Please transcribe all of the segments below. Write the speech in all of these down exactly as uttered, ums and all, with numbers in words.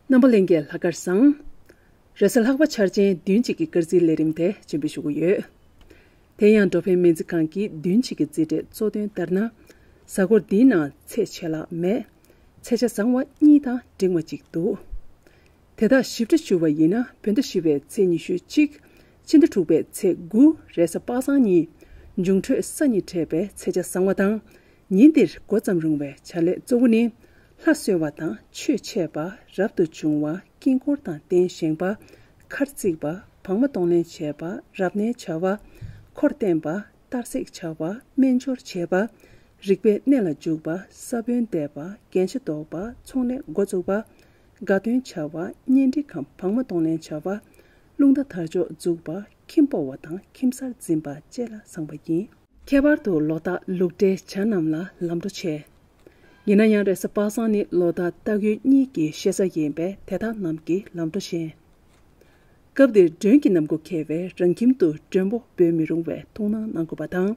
རྣམ་པ་ལྷན་རྒྱས་ལྷག་དཀར་བཟང་། རེས་གཟའ་ལྷག་པ་འཆར་ཅན་བདུན་གཅིག་གི་དཀར་རྩིའི་ལས་རིམ་དེ་རྒྱུན་སྤེལ་ཞུ་གི་ཡོད། དེ་ཡང་འགྲོ་ཕན་སྨན་རྩིས་ཁང་གི་བདུན་གཅིག་གི་རྩིས་འབྲས་གཙོ་དོན་ལྟར་ན། གཟའ་འཁོར་འདིའི་ནང་ཚེས་ཆད་ལྷག་མེད། ཚེས་ཆ་བཟང་བ་གཉིས་དང་འབྲིང་བ་གཅིག་འདུག་དེ་དག་ཞིབ་ཕྲ་ཞུ་བ་ཡིན་ན། བོད་ཟླ་བཞི་པའི་ཚེས་ཉི་ཤུ་གཅིག་ཕྱི་ཟླ་དྲུག་པའི་ཚེས་དགུ་རེས་གཟའ་པ་སངས་ཉིན། འབྱུང་འཕྲོད་ས་གཉིས་འཕྲད་པའི་ཚེས་ཆ་བཟང་བ་དང་། ཉིན་འདིར་འགོ་བརྩམས་རུང་བའི་བྱ་ལས་གཙོ་བོ་ནི། ལྷ་གསོལ་བ་དང་ཆོས་འཆད་པ། རབ་ཏུ་བྱུང་བ། དཀྱིལ་འཁོར་དང་རྟེན་བཞེངས་པ། མཁར་བརྩིགས་པ། བག་མ་གཏོང་ལེན་བྱེད་པ། རབ་གནས་བྱ་བ། འཁོར་བསྟན་པ། གཏར་སྲེག་བྱ་བ། སྨན་སྦྱོར་བྱེད་པ། རིག་པའི་གནས་ལ་འཇུག་པ། ས་བོན་འདེབས་པ། རྒྱན་ཆ་འདོགས་པ། ཚོང་ལས་འགོ་བཙུགས་པ། དགའ་སྟོན་བྱ་བ། གཉེན་སྒྲིག་གམ་བག་མ་གཏོང་ལེན་བྱ་བ། རླུང་རྟ་དར་ལྕོག་འཛུགས་པ། ཁྱིམ་སྤོ་བ་དང་ཁྱིམ་གསར་འཛིན་པ་བཅས་ལ་བཟང་བ་ཡིན། ཁྱད་པར་དུ་ལོ་རྟགས་ལུག་འབྲེལ་བྱ་རྣམས་ལ་ལམ་འགྲོ་ཆེ། ཡིན་ན་ཡང་རེས་གཟའ་པ་སངས་ནི་ལོ་རྟགས་སྟག་ཡོས་གཉིས་ཀྱི་བཤད་ས་ཡིན་པས་དེ་དག་རྣམས་ཀྱིས་ལམ་འགྲོ་ཞན། སྐབས་འདིར་མགྲོན་གྱི་གནམ་སྒོ་ཁེལ་བས་རང་ཁྱིམ་དུ་མགྲོན་པོ་འབོད་མི་རུང་བའི་ཐུགས་སྣང་གནང་དགོས་པ་དང་།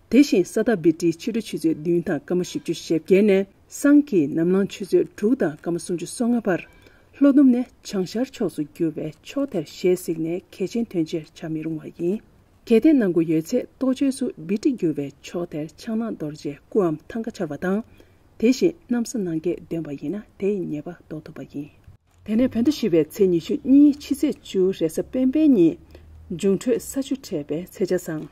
དེ་བཞིན་ས་བདག་བི་ཏྲི་ཕྱི་དྲོ་ཆུ་ཚོད་བདུན་དང་སྐར་མ་བཞི་བཅུ་ཞེ་བརྒྱད་ནས་སང་གི་ནམ་ལངས་ཆུ་ཚོད་དྲུག་དང་སྐར་མ་སུམ་ཅུ་སོ་ལྔ་བར། ལྷོ་ནུབ་ནས་བྱང་ཤར་ཕྱོགས་སུ་རྒྱུ་བའི་ཕྱོགས་དེར་ཞལ་གཟིགས་ནས་གལ་ཆེན་དོན་ཆེར་བྱ་མི་རུང་བ་ཡིན། གལ་ཏེ་གནང་སྒོ་ཡོད་ཚེ་གཏོ་བཅོས་སུ་བི་ཏྲི་རྒྱུ་བའི་ཕྱོགས་དེར་ཕྱག་ན་རྡོ་རྗེའི་སྐུའམ་ཐང་ཀ་འཕྱར་བ་དང་། དེ་བཞིན་གནམ་ས་ནང་གས་འདོན་པ་ཡིན་ན་དེའི་ཉེས་པ་ཟློག་ཐུབ་པ་ཡིན། དེ་ནས་བོད་ཟླ་བཞི་པའི་ཚེས་ཉི་ཤུ་གཉིས་ཕྱི་ཚེས་བཅུ་རེས་གཟའ་སྤེན་པའི་ཉིན། འབྱུང་འཕྲོད་ས་བཅུ་འཕྲད་པའི་ཚེས་ཆ་བཟང་།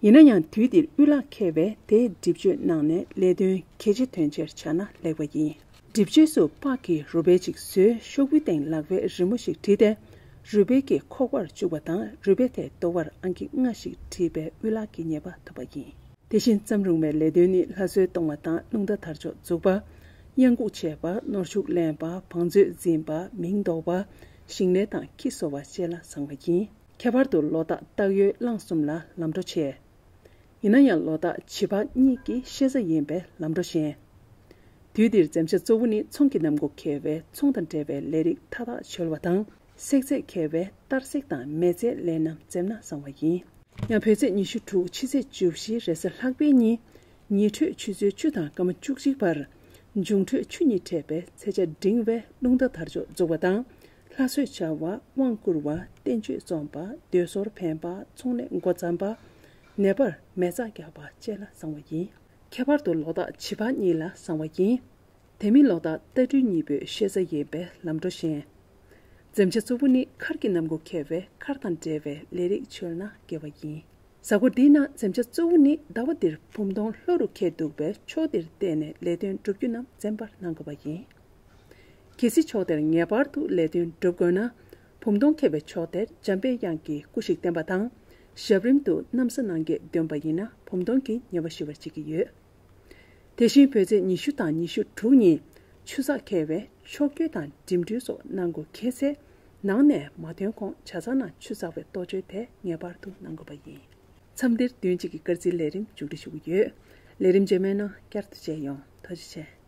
ཡིན་ན་ཡང་དུས་འདིར་དབུལ་ལག་ཁེལ་བས་དེའི་སྒྲིབ་བཅོས་གནང་ནས་ལས་དོན་གལ་ཆེ་དོན་ཆེར་བྱ་ན་ལེགས་པ་ཡིན། སྒྲིབ་བཅོས་སུ་སྤགས་ཀྱི་རུས་སྦལ་ཅིག་བཟོས། ཤོག་བུའི་སྟེང་ལག་པའི་རི་མོ་ཞིག་བྲིས་ཏེ། རུས་སྦལ་གྱི་ཁོག་པར་བཅུག་པ་དང་། རུས་སྦལ་དེའི་ལྟོ་བར་ཨང་ཀི་ལྔ་ཞིག་བྲིས་པས་དབུལ་ལག་གི་ཉེས་པ་ཐོབ་པ་ཡིན། དེ་བཞིན་བརྩམས་རུང་བའི་ལས་དོན་ནི་ལྷ་གསོལ་གཏོང་བ་དང་། རླུང་རྟ་དར་ལྕོག་འཛུགས་པ། གཡང་འགུགས་བྱེད་པ། ནོར་ཕྱུགས་ལེན་པ། བང་མཛོད་འཛིན་པ། མིང་འདོགས་པ། ཞིང་ལས་དང་ཁྱི་གསོ་བ་བཅས་ལ་བཟང་བ་ཡིན། ཁྱད་པར་དུ་ལོ་རྟགས་སྟག་ཡོས་གླང་གསུམ་ལ་ལམ་འགྲོ་ཆེ། ཡིན་ན་ཡང་ལོ་རྟགས་བྱི་ཕག་གཉིས་ཀྱི་བཤད་ས་ཡིན་པས་ལམ་འགྲོ་ཞན། དུས་འདིར་འཛེམ་བྱ་གཙོ་བོ་ནི་ཚོང་གི་གནམ་སྒོ་ཁེལ་བས་ཚོང་དང་འབྲེལ་བའི་ལས་རིགས་མཐའ་དག་འཆོལ་བ་དང་། བསྲེག་རྫས་ཁེལ་བས་གཏར་སྲེག་དང་མེ་རྫས་ལས་རྣམས་འཛེམ་ན་བཟང་བ་ཡིན། ཡང་བོད་ཚེས་ཉི་ཤུ་དྲུག་ཕྱི་ཚེས་བཅུ་བཞི་རེས་གཟའ་ལྷག་པའི་ཉིན། ཉི་འཕྲོད་ཆུ་ཚོད་བཅུ་དང་སྐར་མ་བཅུ་གཅིག་བར། འབྱུང་འཕྲོད་ཆུ་གཉིས་འཕྲད་པའི་ཚེས་ཆ་འབྲིང་བས་རླུང་རྟ་དར་ལྕོག་འཛུགས་པ་དང་། ལྷ་གསོལ་བྱ་བ། དབང་བསྐུར་བ། བསྟན་བཅོས་རྩོམ་པ། མདོས་ཟོར་འཕེན་པ། ཚོང་ལས་འགོ་བརྩམས་པ། ནད་པར་མེ་བཙའ་རྒྱག་པ་བཅས་ལ་བཟང་བ་ཡིན། ཁྱད་པར་དུ་ལོ་རྟགས་བྱི་ཕག་གཉིས་ལ་བཟང་བ་ཡིན། དེ་མིན་ལོ་རྟགས་རྟ་སྦྲུལ་གཉིས་པོའི་བཤད་ས་ཡིན་པས་ལམ་འགྲོ་ཞན། འཛེམ་བྱ་གཙོ་བོ་ནི་མཁར་གྱི་གནམ་སྒོ་ཁེལ་བས་མཁར་དང་འབྲེལ་བའི་ལས་རིགས་འཆོལ་ན་དགེ་བ་ཡིན། གཟའ་འཁོར་འདིའི་ནང་འཛེམ་བྱ་གཙོ་བོ་ནི་ཟླ་བ་འདིར་བུམ་སྟོང་ལྷོ་རུ་ཁེལ་འདུག་པས་ཕྱོགས་འདིར་བལྟས་ནས་ལས་དོན་བསྒྲུབ་རྒྱུ་རྣམས་འཛེམ་པར་གནང་དགོས་པ་ཡིན། གལ་སྲིད་ཕྱོགས་དེར་ངེས་པར་དུ་ལས་དོན་སྒྲུབ་དགོས་ན། བུམ་སྟོང་ཁེལ་བའི་ཕྱོགས་དེར་འཇམ་པའི་དབྱངས་ཀྱི་སྐུ་ཞིག་བསྟན་པ་དང་། ཞབས་རིམ་དུ་གནམ་ས་ནང་གས་འདོན་པ་ཡིན་ན་བུམ་སྟོང་གི་ཉེས་པ་ཞི་བར་བྱེད་ཀྱི་ཡོད། དེ་བཞིན་བོད་ཚེས་ཉི་ཤུ་དང་ཉི་ཤུ་དྲུག་ཉིན་ཆུ་ཚགས་ཁེལ་བས་ཕྱོགས་བསྐྱོད་དང་འགྲིམ་འགྲུལ་སོགས་གནང་དགོས་ཁེལ་ཚེ། ནང་ནས་མ་ཐོན་གོང་ཇ་ཚགས་ནང་ཆུ་ཚགས་པའི་གཏོ་བཅོས་དེ་ངེས་པར་དུ་གནང་དགོས་པ་ཡིན། མཚམས་འདིར་བདུན་གཅིག་གི་སྐར་རྩིས་ལས་རིམ་མཇུག་སྒྲིལ་ཞུ་གི་ཡོད། ལས་རིམ་རྗེས་མའི་ནང་བསྐྱར་དུ་མཇལ་ཡོང་། ཐུགས་རྗེ་ཆེ།